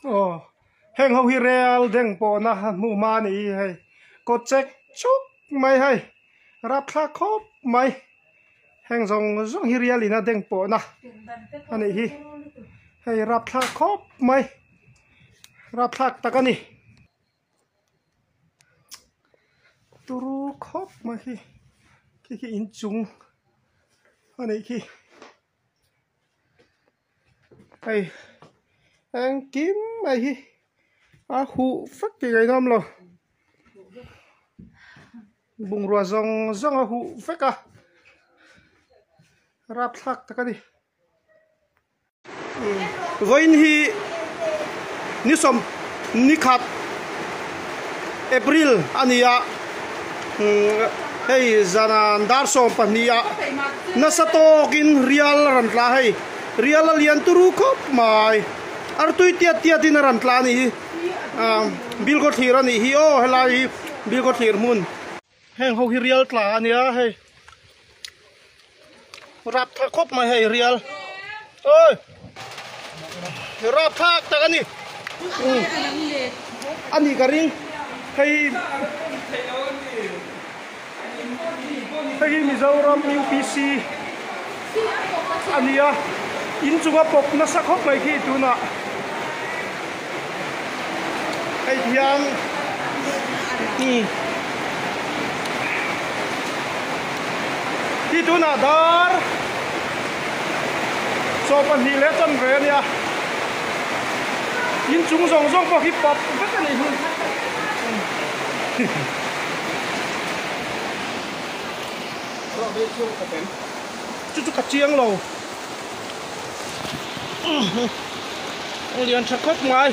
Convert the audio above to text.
Aw heng ho hi real deng pawhna hmuh hma a nih hi hei kawt chek chuk mai hei rapthlak khawp mai heng zawng zawng hi real in a deng pawhna a nih hi hei rapthlak khawp mai rapthlak tak a ni. Turu khawp mai hi khi khi inchung a nih khi hei engkim mai hi a huh vek tih ngaih nawm lo bungrua zawng zawng a huh vek a rapthlak tak a ni. Vawiin hi ni sawm ni khat April a ni a hei zan dar 12 ah nasa tawkin rial a rawn tla hei rial a lian turu khawp mai artui tiat tiat in a rawn tla a nih hi bilkaw thlir a nih hi aw helai hi bilkaw thlir hmun. Heng ho hi rial tla a nia hei rap tha khawp mai hei rial oi rap thlak tak a ni a ni ka ring hei hei hi Mizoram UPC a nia inchunga pawp nasa khawp mai khi tunah Hei hian hi tunah dar chaw pahnih leh chan ve a nia inchung zawng zawng pawh hi pap vek a nih hi. Chu chu ka chiang lo. Lian tha khawp mai.